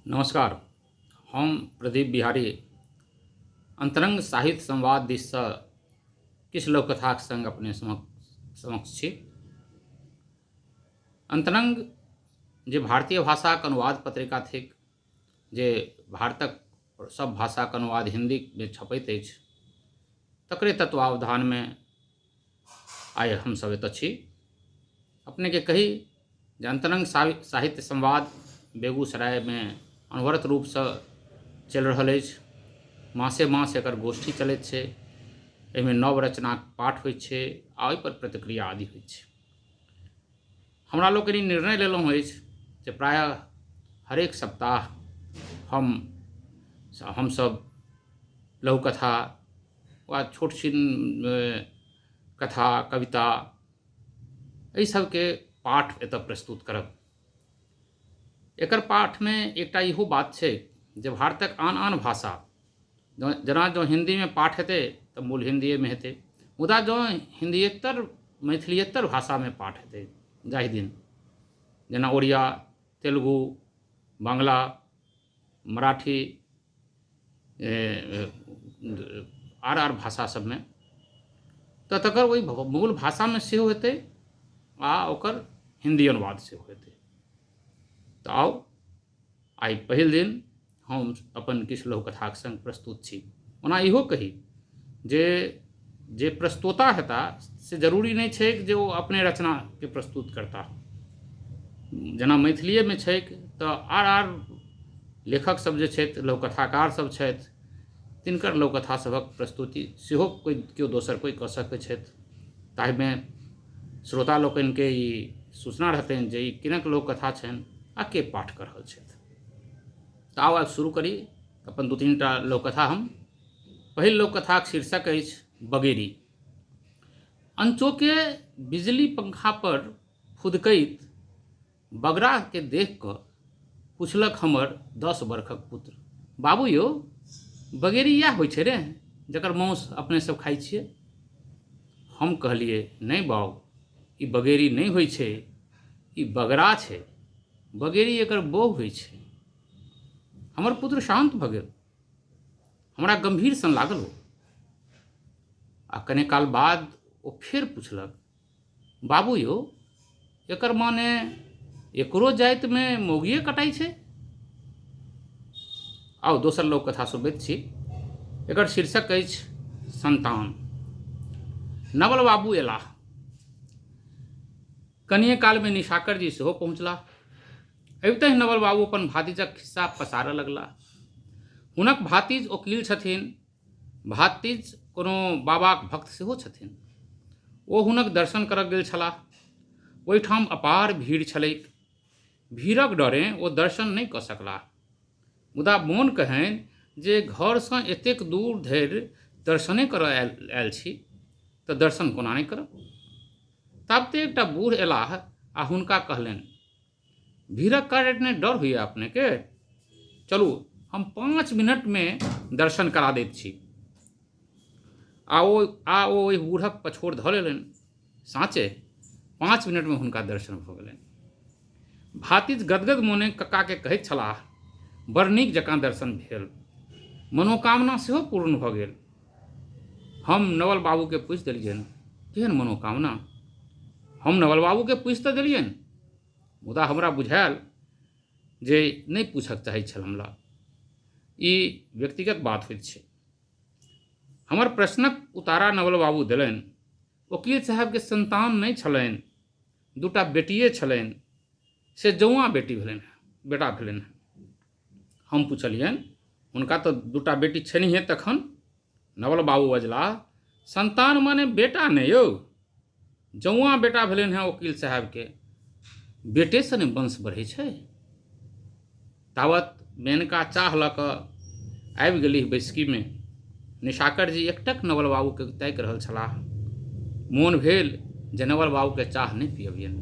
नमस्कार, हम प्रदीप बिहारी अन्तरङ्ग साहित्य संवाद दिससँ किछु लोककथाक सङ्ग अपने समक्ष छी। अन्तरङ्ग जे भारतीय भाषाक अनुवाद पत्रिका थिक, जे भारतक सभ भाषाक अनुवाद हिन्दीमे छपैत अछि, तकरे तत्वावधानमे आइ हमसभ एतऽ छी। अपनेके कही जे अन्तरङ्ग साहित्य संवाद बेगूसरायमे अनवरत रूपसँ चलि रहल अछि। मासे मास एकर गोष्ठी चलैत छै। एहिमे नव रचनाक पाठ होइत छै आ ओहिपर प्रतिक्रिया आदि होइत छै। हमरा लोकनि निर्णय लेलहुँ अछि जे प्रायः हरेक सप्ताह हमसभ लघुकथा वा छोट छिन कथा, कविता एहि सभके पाठ एतय प्रस्तुत करब। एकर पाठमे एकटा इहो बात छै जे भारतक आन आन भाषा जेना जँ हिन्दीमे पाठ हेतै तऽ मूल हिन्दिएमे हेतै, मुदा जँ हिन्दिएतर मैथिलिएतर भाषामे पाठ हेतै जाहि दिन जेना ओड़िया, तेलुगु, बाङ्गला, मराठी, आर आर भाषा सभमे, तऽ तकर ओहि मूल भाषामे सेहो हेतै आ ओकर हिन्दी अनुवाद सेहो हेतै। तऽ आउ, आइ पहिल दिन हम अपन किछु लघुकथाक सङ्ग प्रस्तुत छी। ओना इहो कही जे जे प्रस्तोता हेता से जरूरी नहि छैक जे ओ अपने रचनाके प्रस्तुत करताह। जेना मैथिलीएमे छैक तऽ आर आर लेखक सब जे छथि, लघुकथाकार सब छथि, तिनकर लघुकथा सभक प्रस्तुति सेहो कोइ केओ दोसर कोइ कऽ सकै छथि। ताहिमे श्रोता लोकनिके ई सूचना रहतनि जे ई किनक लघुकथा छनि आ के पाठ कऽ रहल छथि। तऽ आउ, आब शुरू करी अपन 2-3 टा लघुकथा। हम पहिल लोककथाक शीर्षक अछि बगेरी। अनचोके बिजली पंखा पर फुदकैत बगराके देख कऽ पुछलक हमर 10 बरखक पुत्र, बाबू यौ, बगेरी इएह होइ छै रे जकर माउस अपने सब खाइ छियै? हम कहलियै, नहि बाउ, ई बगेरी नहि होइ छै, ई बगरा छै। बगेरी एकर बोह होइ छै। हमर पुत्र शान्त भऽ गेल। हमरा गम्भीर सन लागल ओ। आ कने काल बाद ओ फेर पुछलक, बाबू यौ, एकर माने एकरो जातिमे मौगिए कटाइ छै? आउ, दोसर लोक कथा सुनबैत छी। एकर शीर्षक अछि संतान। नवल बाबू एलाह। कनिए कालमे निशाकर जी सेहो पहुँचलाह। अबितहि नवल बाबू अपन भातिजक खिस्सा पसारऽ लगलाह। हुनक भातिज ओकील छथिन। भातिज कोनो बाबाक भक्त सेहो छथिन। ओ हुनक दर्शन करऽ गेल छलाह। ओहिठाम अपार भीड़ छलैक। भीड़क डरें ओ दर्शन नहि कऽ सकलाह। मुदा मोन कहनि जे घरसँ एतेक दूर धरि दर्शने करऽ आयल छी तऽ दर्शन कोना नहि करब। ताबते एकटा बूढ़ अयलाह आ हुनका कहलनि, भीड़क कारणे डर होइए अपनेके? चलू, हम 5 मिनटमे दर्शन करा दैत छी। आ ओ ओहि बूढ़क पछोड़ धऽ लेलनि। साँचे 5 मिनटमे हुनका दर्शन भऽ गेलनि। भातिज गदगद मोने कक्काके कहैत छलाह, बड़ नीक जकाँ दर्शन भेल, मनोकामना सेहो पूर्ण भऽ गेल। हम नवल बाबूके पूछि देलियनि, केहन मनोकामना? हम नवल बाबूके पूछि तऽ देलियनि, मुदा हमरा बुझायल जे नहि पूछक चाहैत छल हमरा। ई व्यक्तिगत बात होइत छै। हमर प्रश्नक उतारा नवल बाबू देलनि, ओकील साहेबके संतान नहि छलनि, 2टा बेटिए छलनि, से जौआँ बेटी भेलनि हेँ, बेटा भेलनि हेँ। हम पुछलियनि, हुनका तऽ 2टा बेटी छनिहे तखन? नवल बाबू बजलाह, संतान माने बेटा नहि यौ, जौआँ बेटा भेलनि हेँ ओकील साहेबके। बेटेसँ ने वंश बढ़ै छै। तावत मेनका चाह लऽ कऽ आबि गेलीह बैसकीमे। निशाकर जी एकटक नवल बाबूके ताकि रहल छलाह। मोन भेल जे नवल बाबूके चाह नहि पियबियनि।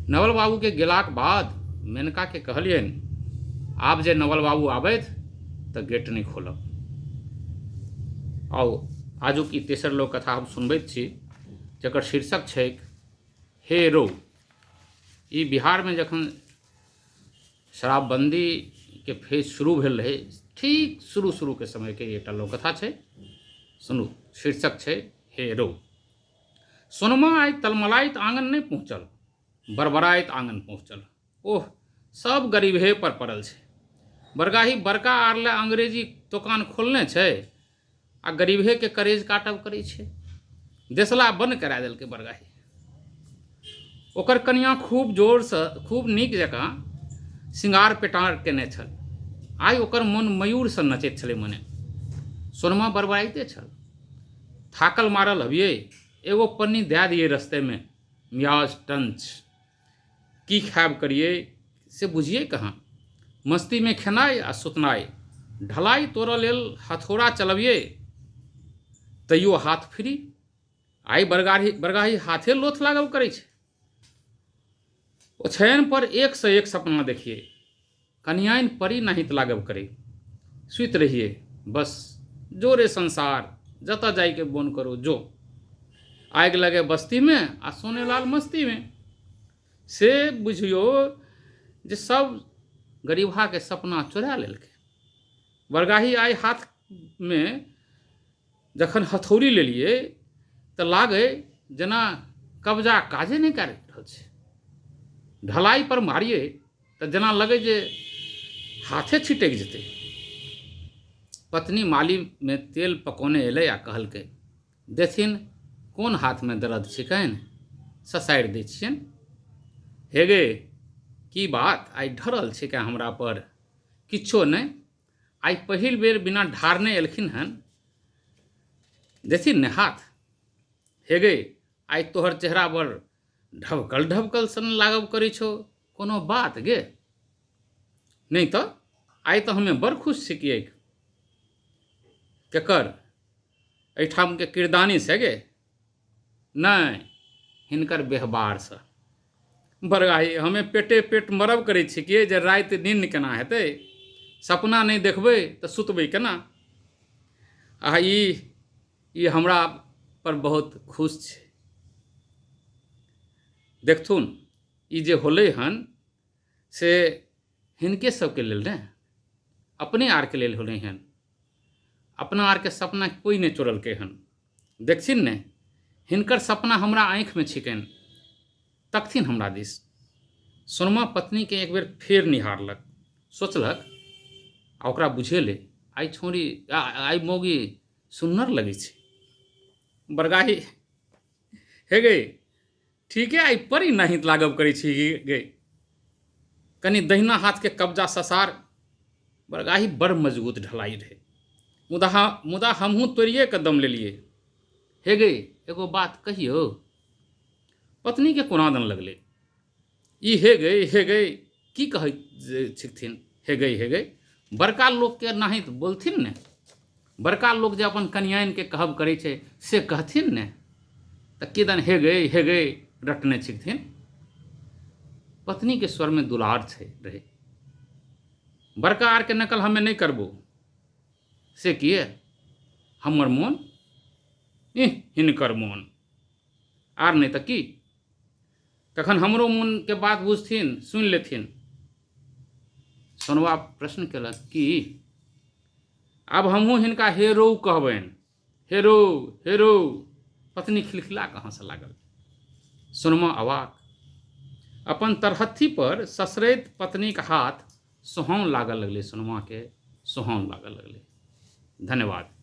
नवल बाबूके गेलाक बाद मेनकाके कहलियनि, आब जे नवल बाबू आबथि तऽ गेट नहि खोलब। आउ, आजुक ई तेसर लोक कथा हम सुनबैत छी, जकर शीर्षक छैक हे रौ। ई बिहारमे जखन शराबबन्दीके फेज शुरू भेल रहै, ठीक शुरू शुरूके समयके एकटा लोककथा छै। सुनू, शीर्षक छै हे रौ। सोनमा आइ तलमलाइत आङन नहि पहुँचल, बड़बड़ाइत आङन पहुँचल। ओह, सब गरीबहे पर पड़ल छै। बरगाही बड़का आर लए अंग्रेजी दोकान खोलने छै आ गरीबहेके करेज काटब करै छै। देसला बन्द करा देलकै बरगाही। ओकर कनियाँ खूब जोरसँ खूब नीक जकाँ सिंगार पेटार केने छल। आइ ओकर मोन मयूर सन नचैत छलै मने। सोनमा बड़बड़ाइते छल। थाकल मारल हबियै, एगो पन्नी दए दियै रस्तेमे, मियाज टंच। की खायब करियै से बुझियै कहाँ। मस्तीमे खेनाइ आ सुतनाइ। ढलाइ तोड़ऽ लेल हथौड़ा चलबियै तैयो हाथ फ्री। आइ बरगाही बरगाही हाथे लोथ लागब करै छै। ओछाइन पर एकसँ एक सपना देखियै। कनियाइन परी नाहित लागब करै। सुति रहियै बस जो रे संसार जतऽ जाइके मोन करो जो। आगि लगे बस्तीमे आ सोनेलाल मस्तीमे। से बुझियौ जे सब गरीबहाके सपना चोरा लेलकै। बरगाही आइ हाथमे जखन हथौड़ी लेलियै तऽ लागै जेना कब्जा काजे नहि कए रहल छै। ढलाइ पर मारियै तऽ जेना लगै जे हाथे छिटकि जेतै। पत्नी मालीमे तेल पकौने एलै आ कहलकै, देथिन कोन हाथमे दर्द छिकनि, ससारि दै छियनि। हे गे, की बात आइ ढरल छिकै हमरा पर? किछो नहि, आइ पहिल बेर बिना ढारने एलखिन हन, देथिन ने हाथ। हे गे, आइ तोहर चेहरा बड़ ढबकल ढबकल सन लागब करै छौ, कोनो बात गे? नहि तऽ आइ तऽ हमे बड़ खुश छिकियै। केकर? एहिठामके किरदानीसँ गे? नहि, हिनकर व्यवहारसँ। बरगाही, हमे पेटे पेट मरब करै छिकियै जे राति निन्न केना हेतै, सपना नहि देखबै तऽ सुतबै केना। आ ई ई हमरा पर बहुत खुश छै। देखथुन, ई जे होलै हन से हिनके सबके लेल ने, अपने आरके लेल होलै हन। अपना आरके सपना कोइ नहि चोरलकै हन। देखथिन ने, हिनकर सपना हमरा आँखिमे छिकनि, तकथिन हमरा दिस। सोनमा पत्नीके एक बेर फेर निहारलक, सोचलक आ ओकरा बुझेलै, आइ छौड़ी आइ मौगी सुन्नर लगै छै। बरगाही, हे गे, ठीके आइ परी नाहित लागब करै छी गे। कनि दहिना हाथके कब्जा ससार। बरगाही बड़ मजबूत ढलाई रहै, मुदा मुदा हमहूँ तोड़िए कऽ दम लेलियै। हे गे, एगो बात कहियौ? पत्नीके कोना दन लगलै ई हे गै हे गै की कहै छिकथिन। हे गै हे गै, बड़का लोकके नाहित बोलथिन ने, बड़का लोक जे अपन कनियाइनके कहब करै छै से कहथिन ने, तऽ किदन हे गै हे गै रटने छिकथिन। पत्नीके स्वरमे दुलार छै रहै। बड़का आरके नकल हमे नहि करबो। से किए? हमर मोन, इह हिनकर मोन, आर नहि तऽ की। तखन हमरो मोनके बात बुझथिन, सुनि लेथिन। सोनवा प्रश्न केलक, की आब हमहूँ हिनका हे रौ कहबनि? हे रौ हे रौ। पत्नी खिलखिला कऽ हँसऽ लागल। सोनमा अवाक। अपन तरहत्थी पर ससरैत पत्नीक हाथ सोहाउन लागऽ लगलै। सोनमाके सोहाउन लागऽ लगलै। धन्यवाद।